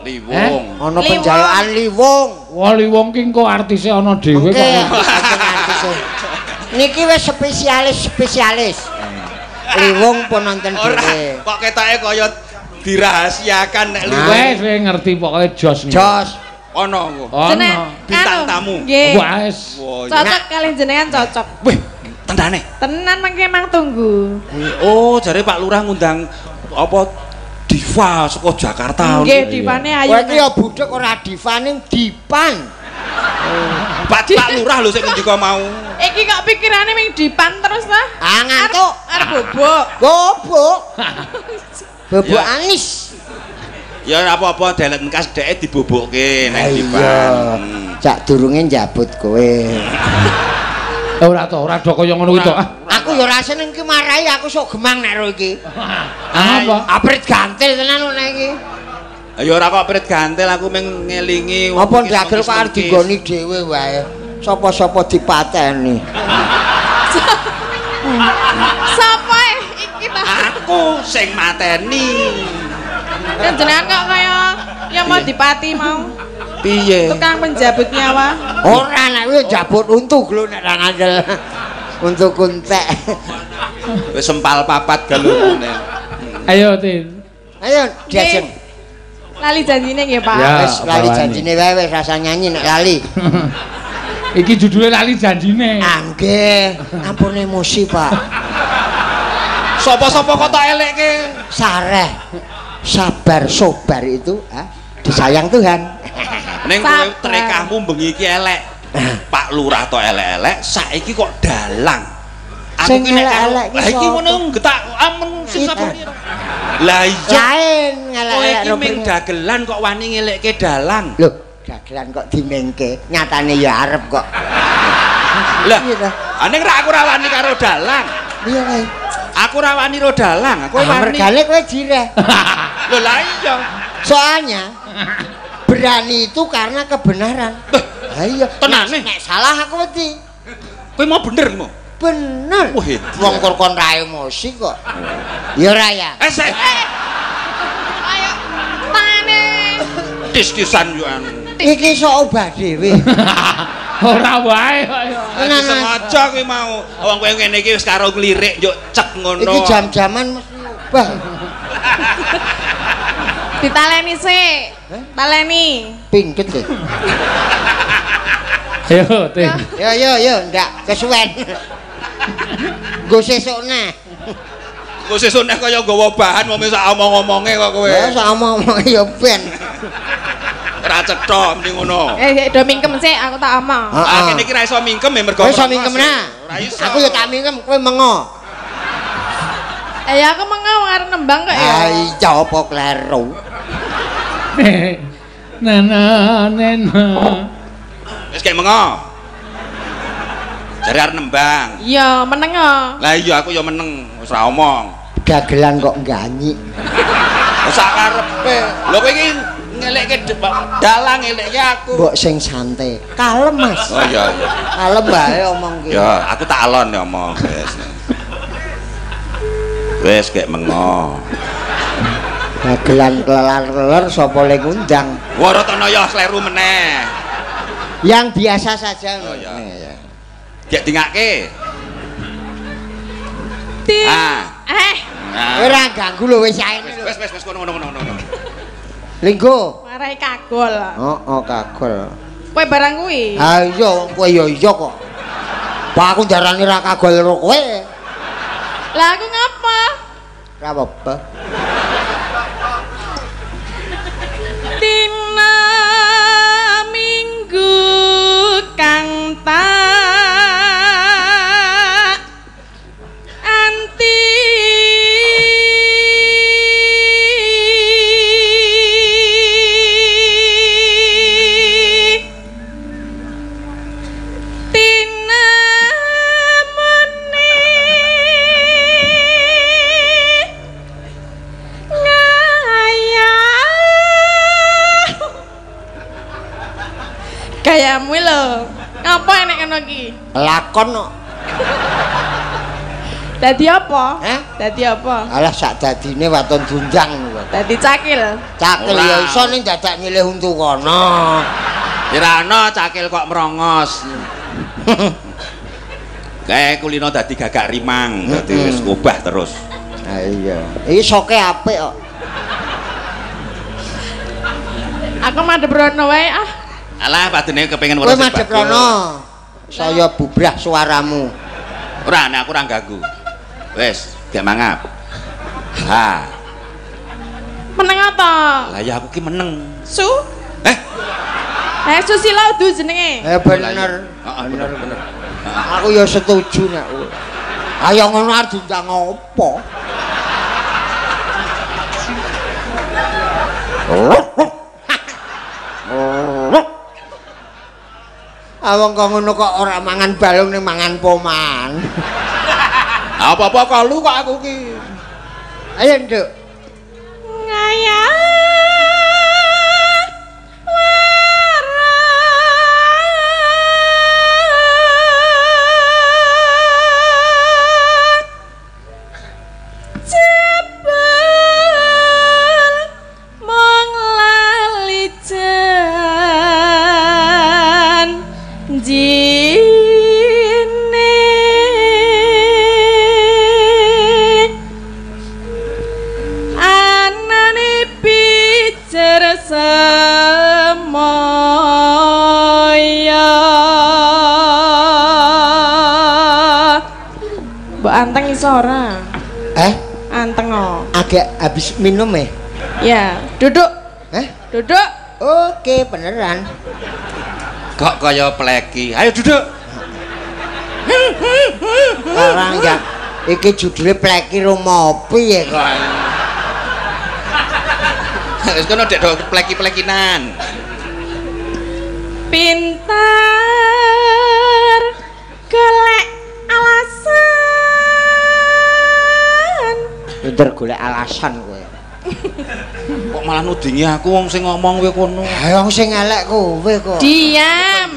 Liwong. Ana penjalukan liwong. Wah, liwong ki engko artise ana dhewe kok. Niki wis spesialis. Liwong pun nonton dhewe. Kok ketoke kaya dirahasiakan nek liwong. Wis wis ngerti pokoke jos. Jos. Ana engko. Ana. Bintang tamu. Wis. Cocok kalih jenengan cocok. Wih, tenane. Tenan mangke mang tunggu. Oh, jare Pak Lurah ngundang apa diva saka Jakarta. Nggih, divane ayu. Kowe iki ya budhek ora diva ning dipan. Pak Lurah lho sing ngendika mau. Iki kok pikirane ming dipan terus ta? Ah ngantuk. Arep bobok. Bobok. Bobok anis. Ya ora apa-apa delet engkas dheke dibobokke nek dipan. Cak durunge njabut kowe. Ora to, ora do kaya ngono kuwi to. Aku ya ora seneng ki marahi aku sok gemang nek ro iki. Apa? Aprit gantil tenan kok nek iki. Ya ora kok prit gantil aku mung ngelingi. Apa ndagel kok arep dinggoni dhewe wae. Sapa-sapa dipateni. Sapa iki ta? Aku sing mateni. Kan jenengan kok kaya yang mau dipati mau. Piye? Tukang penjabut nyawa. Ora nek kuwi jabut untu lho nek ra ngandel. Untu kuntek. Wis sempal papat galurune. Ayo, Tin. Ayo diajeng. Lali janjine nggih, Pak. Wis lali janjine wae wis rasa nyanyi nek lali. Iki judule lali janjine. Ah nggih, ampun emosi, Pak. Sapa-sapa kok tak elekke? Sareh. Sabar sobar itu disayang Tuhan. Ning kowe trekahmu bengi iki elek. Pak Lurah to elek-elek, saiki kok dalang. Aku ki nek elek iki ngono getak amen sing sapa. Lah iya. Lain ngelek-elek kowe iki ming dagelan kok wani ngelekke dalang. Lho, dagelan kok dimengke, nyatane ya arep kok. Lah, ning ra aku ra wani karo dalang. Iya kae. Aku ra wani karo dalang, aku wani. Mergane kowe jireh. Lho lah iya. Soalnya berani itu karena kebenaran. Lah iya, tenane nek salah aku wedi. Kowe mau bener mau? Bener. Wong kon ra emosi kok. Ya ora ya. Ayo tangane. Tis-tisan yo anu. Iki sok obah dhewe. Ora wae kok ya. Tenan sengaja kuwi mau. Wong kowe ngene iki wis karo nglirik yo cek ngono. Iki jam-jaman mesti obah. Ditaleni sik. Taleni. Pingket e. Ayo, Tin. Yo yo yo, ndak kesuwen. Nggo sesuk neh. Nggo sesuk neh kaya nggawa bahan wong sak omong-omonge kok kowe. Ya sak omong-omonge ya ben. Ora cetha mending ngono. Do mingkem sik aku tak omong. Ah kene iki ra iso mingkem ya mergo. Kowe iso mingkem nah. Ora iso. Aku ya tak mingkem kowe mengo. Ya aku mengo arep nembang kok ya. Ah iya apa kleru. Nana nena. Wis kek mengo. Jare arep nembang. Iya, meneng kok. Lah iya aku ya meneng, wis ra omong. Dagelan kok ngganyi. Sak karepe. Lho kowe iki ngelekke dalang ngelekke aku. Mbok sing santai. Kalem, Mas. Oh iya iya. Kalem wae omong ki. Ya, aku tak alon ya omong wis. Wis kek mengo. Dagelan klelar-kleler sapa le ngundang. Waratana ya kleru meneh. Yang biasa saja. Oh iya. Ya. Gek dingake. Ah. Ora ganggu lho wis aene lho. Wis wis wis kono kono kono. Linggo. Marai kagol. Heeh, kagol. Kowe barang kuwi. Ha iya wong kowe ya iya kok. Pak aku ndarani ra kagol karo kowe. Lah aku ngapa? Ora apa-apa. Dina Minggu kang tak anti tina mene ngayah gayamu lho. Ngapa enek ngono iki? Lakon kok. Dadi apa? Hah? Dadi apa? Alah sak dadine waton dundang kok. Dadi cakil. Cakil ya iso ning dadak nyilih untu kono. Ya ana cakil kok merongos. Kae kulino dadi gagak rimang, dadi wis obah terus. Ha iya. Iki soke apik kok. Aku madhep rono wae ah. Alah padune kepengin weruh. Kowe madhep rono. Saya bubrah suaramu. Ora, nek aku ora ganggu. Wis, gak mangap. Ha. Meneng apa? Lah ya aku ki meneng. Su? Eh. Eh Susila udu jenenge. Eh bener. Heeh, bener bener. Aku ya setuju nek. Ayo ngono arep diundang opo? Awong kok ngono kok ora mangan balung ning mangan poman. Apa-apa kok lu kok aku ki. Ayo nduk. Ngayah warat jebul mung lali janjine anane pijer semoyo. Mbok anteng iso ora? Eh? Anteng o. Agak habis minum ya? Ya, duduk. Eh? Duduk. Oke, beneran. Kok kaya pleki. Ayo duduk. Ora enggak. Iki judule pleki rumopi ya kok. Wis kono dek do pleki-plekinan. Pinter golek alasan. Pinter golek alasan kowe. Kok malah nudingi aku wong sing ngomong kowe kono. Ha wong sing elek kowe kok. Diam.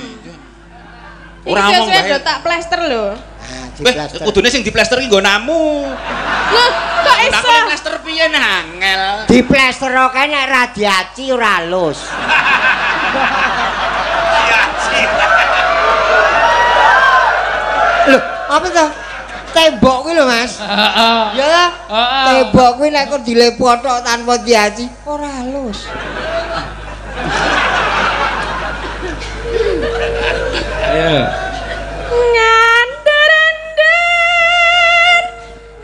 Ora Iki omong sesuai bae. do tak plester lho. Ah, Weh, diplaster. kudune sing diplester ki nggonamu. Loh, kok iso? Aku plester piye nah angel. Diplester kae nek radiaci ora halus. Lho, apa to? Tembok kuwi lho, Mas. Heeh. Ya ta? Heeh. Tembok kuwi nek kok dilepotok tanpa diaci ora halus. Ayo. Ngandar-andar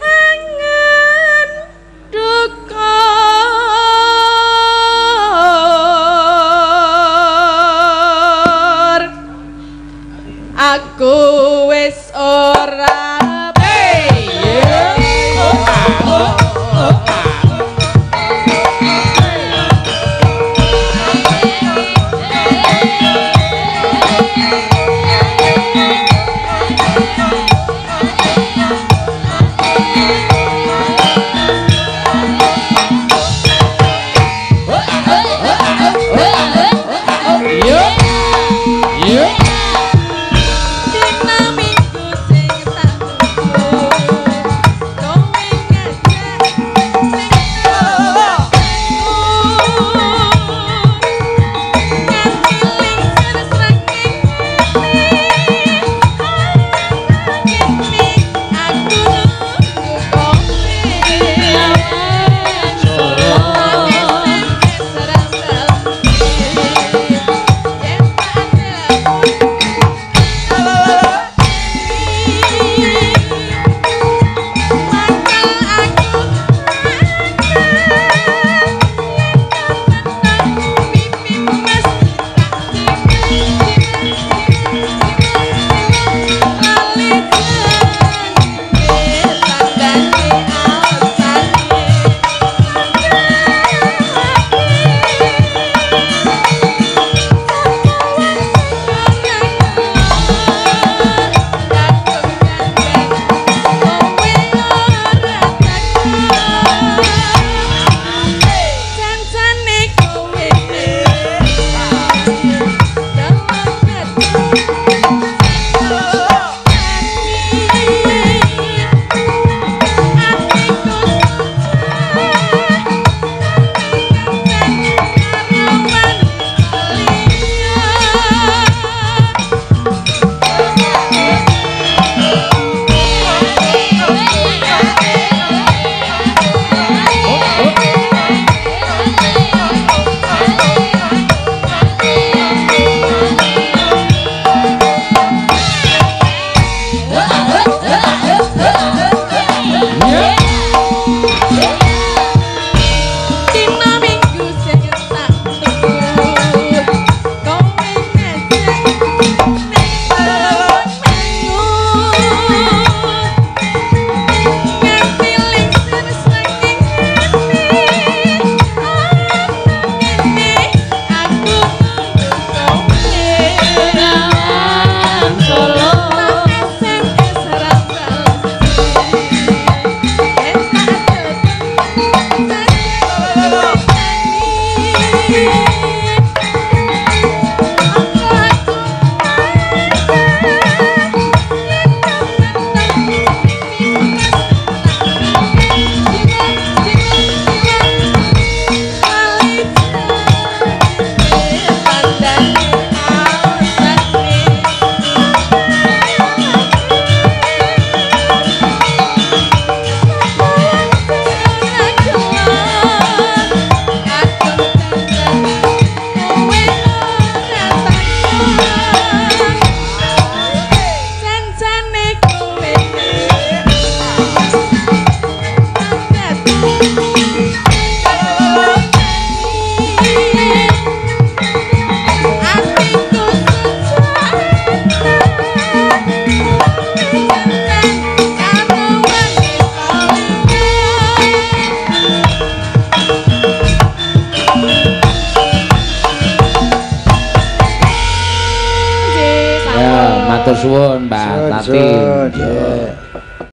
angen dukur. Aku wis ora Matur suwun Mbak Tati. Nggih.